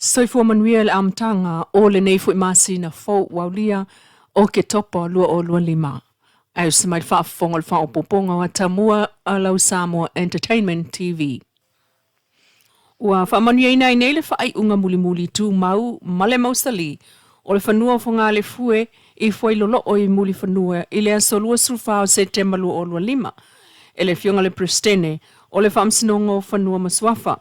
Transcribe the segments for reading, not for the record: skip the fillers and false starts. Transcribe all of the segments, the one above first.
Soifua manuia i le amataga o lenei foi masina fou ua aulia o Oketopa 2025. Ae usi mai le faafofoga o le faaopoopoga o atamua a lau Samoa Entertainment TV. Ua faamanuiaina ai nei le faaiuga mulimuli tumau ma le mausali o le fanua o Fogalefue i Fuailoloo i Mulifanua i le aso 24 o Setema 2025 e le Afioga i le Peresetene o le Faamasinoga o Fanua ma Suafa.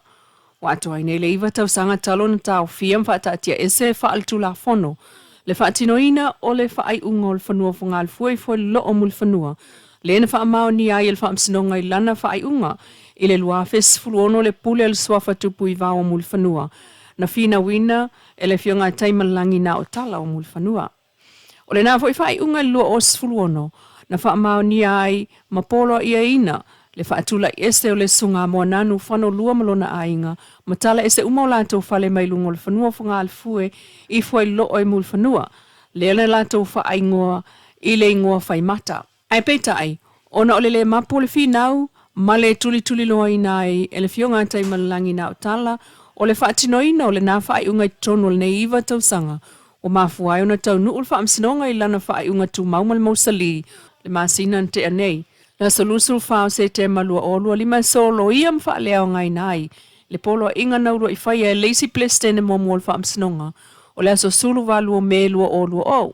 Ua atoa ai nei le iva tausaga talu ona taofia ma faataatiaese faaletulafono le faatinoina o le faaiuga o le fanua o Fogalefue i Fuailoloo Mulifanua lea na faamaonia ai e le Faamasinoga i lana faaiuga i le 2016 le pule a le Suafa Tupu i Vao o Mulifanua na finauina e le Afioga a Taimalelagi Naotala o Mulifanua. O lena foi faaiuga i le 2016 na faamaonia ai ma poloaiaina le faatulai ese o le Susuga a Moananu Fanolua ma lona aiga ma tala ese uma o latou fale mai luga o le fanua o Fogalefue i Fuailoloo i Mulifanua, lea na latou faaigoa i le igoa Faimata. Ae peitai, ona o le lē mapu o le finau ma le tulituliloaina ai e le Afioga a Taimalelagi Naotala o le faatinoina o lena faaiuga i totonu o lenei iva tausaga, ua mafua ai ona taunuu le Faamasinoga i lana faaiuga tumau ma le mausali le masina na tea nei, le aso 24 o Setema 2025 e soloia ma faaleaogaina ai le poloaiga na uluai faia e le isi Peresetene muamua o le Faamasinoga o le aso 18 o Me 2020,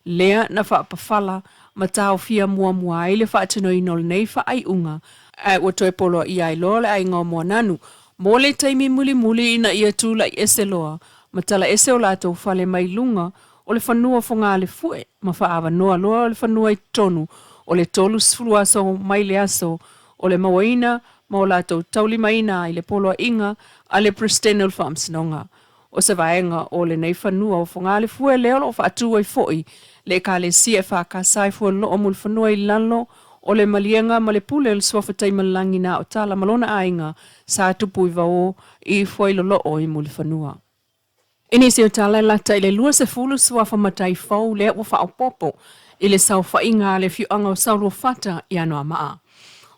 lea na faapafala ma taofia muamua ai le faatinoina o lenei faaiuga, ae ua toe poloaia ai loa le aiga o Moananu mo le taimi mulimuli ina ia tulai ese loa ma tala ese o latou fale mai luga o le fanua Fogalefue ma faaavanoa loa le fanua i totonu o le 30 aso mai le aso o le mauaina ma o latou taulimaina ai le poloaiga a le Peresetene o le Faamasinoga. O se vaega o lenei fanua o Fogalefue lea o lo o faatu ai foi le Ekalesia EFKS i Fueloloo Mulifanua i lalo o le maliega ma le pule o le Suafa Taimalelagi Naotala ma lona aiga Sa Tupu i Vaō i Fuailoloo i Mulifanua. I nisi o tala e lata i le 20 suafa matai fou lea ua faaopoopo i le saofaiga a le afioaga o Sauluafata i Anoamaa.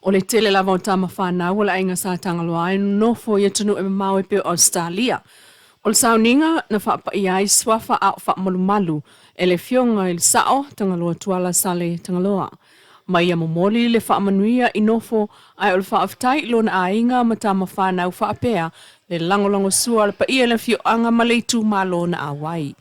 O le tele lava o tama fanau o le aiga Sa Tagaloa e nonofo i atunuu e mamao e pei o Ausetalia. O le sauniga na faapaia ai suafa a o faamalumalu e le afioga i le Sao Tagaloa Tuala Sale Tagaloa. Ma ia momoli le faamanuia i nofo ae o le faafetai i lona aiga ma tama fanau faapea le lagolagosua a le paia i le afioaga ma le itumalo na auai.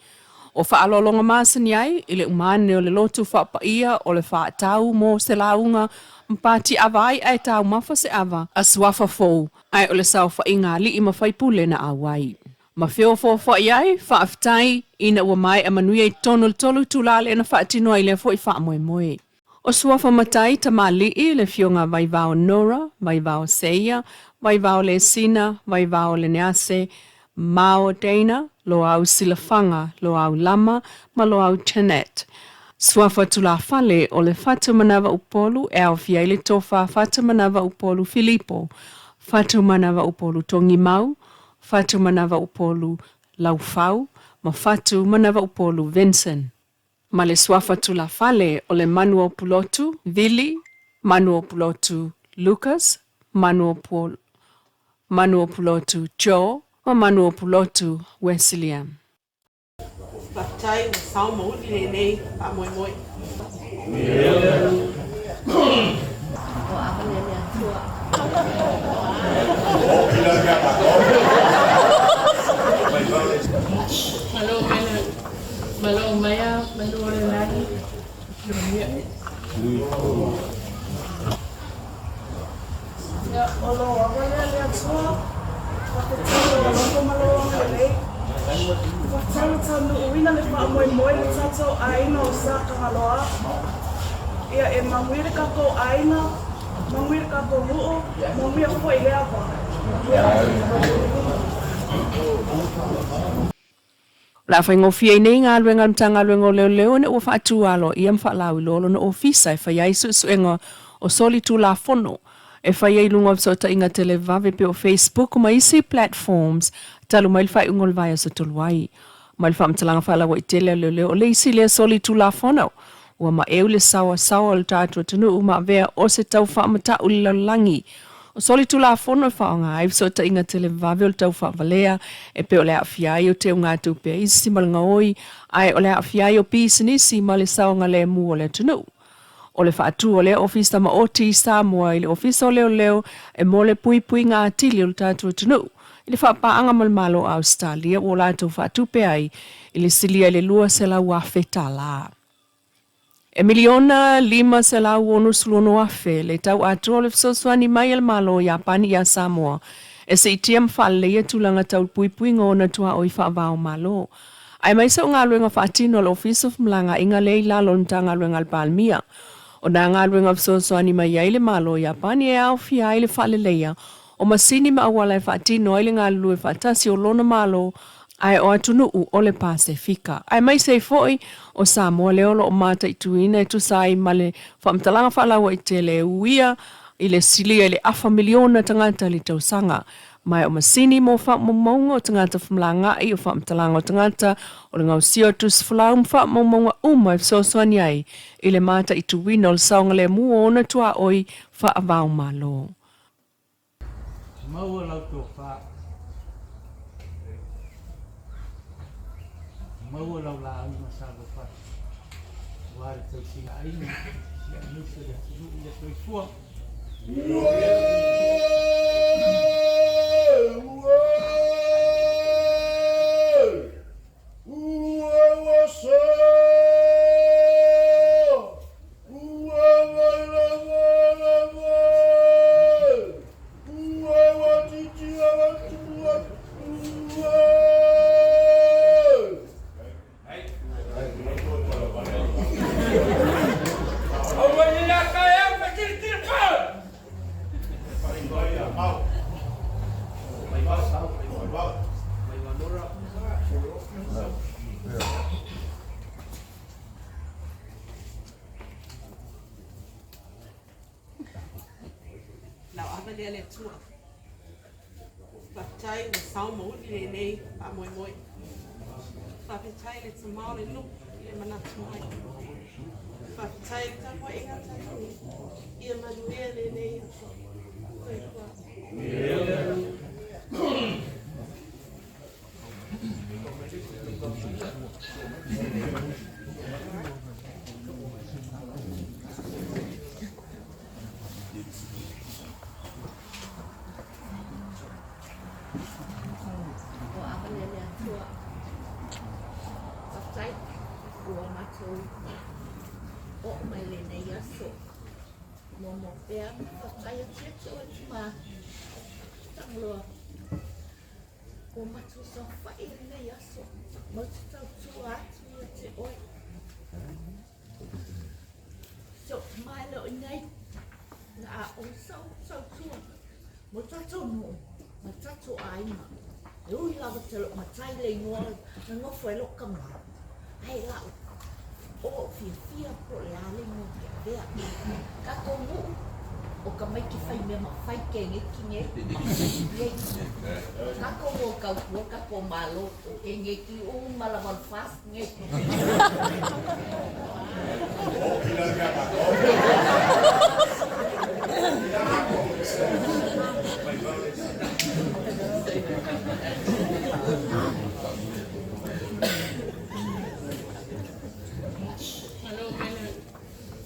O faaaloaloga masani ai i le umane o le lotu faapaia o le faatau mo se lauga ma patiava ai ae taumafa se ava a suafa fou ae o le saofaiga alii ma faipule na auai. Ma feofoofoai ai, faafetai ina ua maea manuia i totonu o le tolu itula lea na faatino ai lea foi faamoemoe. O Suafa Matai, Tamalii, le Afioga Vaivao Nora, Vaivao Seia, Vaivao Lesina, Vaivao Lenease, Mao Dana, Loau Silafaga, Loau Lama ma Loau Jeanette. Suafa Tulafale o le Fatumanava Upolu e aofia ai le Tofa Fatumanava Upolu Filipo, Fatumanava Upolu Togimau, Fatumanava Upolu Laufau ma Fatumanava Upolu Vinson. Ma le suafa tulafale o le Manuopulotu Vili, Manuopulotu Lucas, Manuopulotu Joe ma Manuopulotu Wesiliam. Faafetai ua sao ma uli lenei faamoemoe. Malo mai a manu o le lagi. Ia, o lou ava lea le Atua, faafetai i lou alofa ma lou agalelei. Faafetai ua taunuuina le faamoemoe i le tatou aiga o Sa Tagaloa. Ia e manuia le tatou aiga, manuia le tatou nuu, manuia foi le ava. O le a faigofie ai nei galuega a le Matagaluega o Leoleo ina ua faatu aloaia ma faalauiloa lona ofisa e fai ai suesuega o solitulafono e fai ai i luga o fesootaiga televave pei o Facebook ma isi platforms talu mai le faaiuga o le vaiaso talu ai. Mai le faamatalaga faalauaitele a Leoleo, o le isi lea solitulafono ua maeu le saoasaoa o le tatou atunuu ma avea o se tau faamatau i le lalolagi. O solitulafono e faaaoga ai fesootaiga televavave o le taufaavalea e pei o le aafia ai o teugatupe a isi ma le gaoi ae o le aafia ai o pisinisi ma le saogalemu o le atunuu. O le faatu o lea Ofisa Maoti i Samoa i le Ofisa o Leoleo e mo le puipuiga atili o le tatou atunuu i le faapaaga ma le Malo o Ausetalia ua latou faatupe ai i le silia i le $200,000. E $1,566,000 le tau atoa o le fesoasoani mai a le Malo o Iapani ia Samoa e siitia ma faaleleia tulaga tau le puipuiga o ona tuaoi faava-o-Malo aemaise o galuega faatino a le Ofisa o Femalagaaiga lea i lalo o le Matagaluega a le Palemia. O nā galuega fesoasoani mai ai le Malo o Iapani e aofia ai le faaleleia o masini ma auala e faatino ai le galulue faatasi o lona Malo ae o atunuu o le Pasefika, aemaise ai foi o Samoa lea o lo o mataituina e tusa ai ma le faamatalaga faalauaitele e uia i le silia i le afa miliona tagata i le tausaga. Ma o masini mo faamaumauga o tagata femalagaai, o faamatalaga o tagata, o le gaosia o tusi folau ma faamaumauga uma e fesoasoani ai i le mataituina o le saogalemu o ona tuaoi faava-o-Malo. Maua lau tofa, maua lau lauga salofata, aua le tausiga aiga, aemaise le atunuu ia soifua. Lau ava lea le Atua. Faafetai ua sao ma uli lenei faamoemoe. Faafetai le tamao le nuu i le manatu mai. Faafetai le tapuaiga a tatou nuu. Ia manuia lenei aso. Soifua. O ava lea le Atua. Faafetai ua matou oo mai lenei aso. Muamua pea, faafetai atu ia te oe tama Tagaloa. Ua matou saofai i lenei aso, matou te tautua atu ia te oe. Si ou tama e le o i nei, na a oe sau tautua mo tatou nuu ma tatou aiga. E ui lava te loo matai le igoa na nofo ai lou tama, ae lau o ou fiafia po o le a le igoa ke avea. Tatou nuu, o tamaiti fai mea ma fai keneki nei ma fai Tatou o tautua tatou malo o keneki uma lava o le fast nei.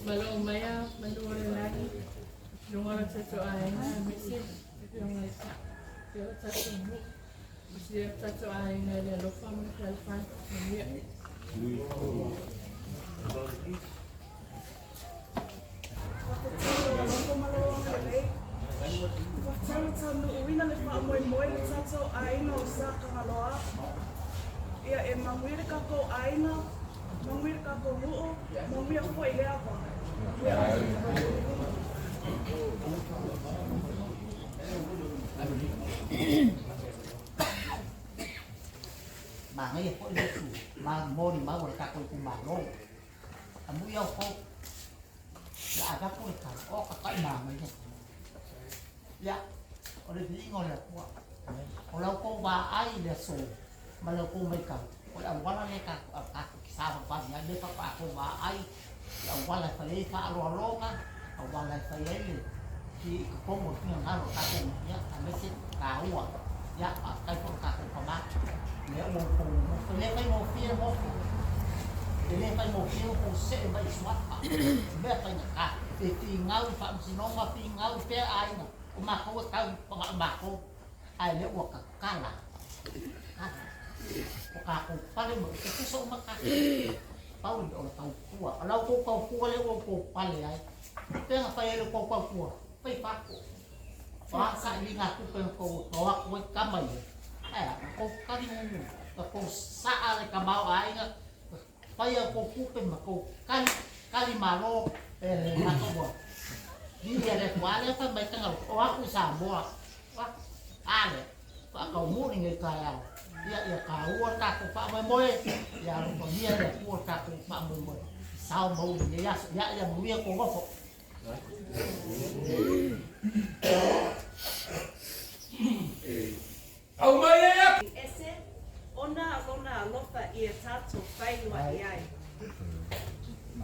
Malo mai a manu o le lagi, luga o le tatou aiga aemaise le Afioga i le Sao, o tatou nuu, si o tatou aiga i le alofa ma le fealofani. Manuia. Faafetai i lou alofa ma lou agalelei. Faafetai ua taunuuina le faamoemoe i le tatou aiga o Sa Tagaloa. Ia e manuia le tatou aiga, manuia le tatou nuu, manuia foi le ava. Manaia foi le atu ma molimau a le tatou itumalo. Amu ia outou, le a avatu le tala, o ka taʻi manaia. Ia, o le viiga o le Atua. O la outou vaai i le aso ma la outou matau, o le auala lea tatou te savavali ai, lea faatoa outou vaai i auala e fai ai faaaloaloga, auala e fai ai le I totonu o le finagalo o le tatou, ia, aemaise taua, ia, faafetai foi i le tatou tama, lea ua outou nofo. E le faigofie le nofo, e le faigofie le tou see mai i Suafa, o mea faigata, e finau i faamasinoga, finau i fea aiga, o matou e tau i matou, ae lea ua tatala, tatala, o tatou pale ma tutusa uma tatou. Pau le mea o le tautua. O la outou tautua lea ua outou pale ai. Pea na fai ai le tou tautua, fai fatu. O a sailiga tupe na tou o atu ai tama ia, ae a, na tou tali mumu, na tou saa le tamaoaiga, fai a outou tupe ma tou tali, tali malo, e le mata ua viia le Atua. A lea fai mai Tagaloa, o atu i Samoa, o atu, a lea, faataumuli nei taeao. Ia, ia taua le tatou faamoemoe, ia alofagia e le Atua le tatou faamoemoe. Sao ma uli i lenei aso. Ia, ia manuia tou nofo. Ese, ona lona alofa ia tatou failoa i ai.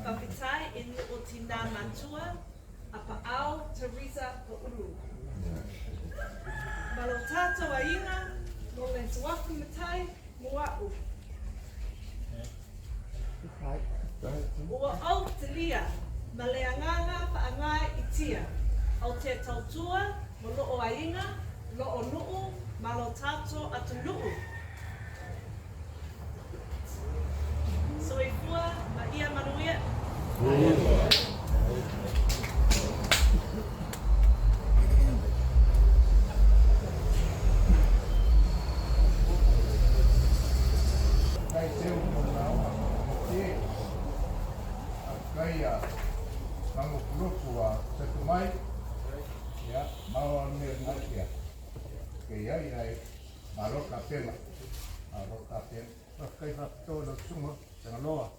Faafetai i loo tinā matua a Paao Teresa Paulu. Ma lo tatou aiga, no le tuafu matai mo a'u. Ua ou talia ma le agaga faagae i tia, o te tautua mo loo aiga, loo nuu, ma lo tatou atunuu. Soifua ma ia manuia. Kai teu mo naoga te kai a mangopulopu a tatu mai ia maua me ngatia ke ia ia malo ka pela malo ka pela. Faafetai faapitoa i lau susuga Tagaloa.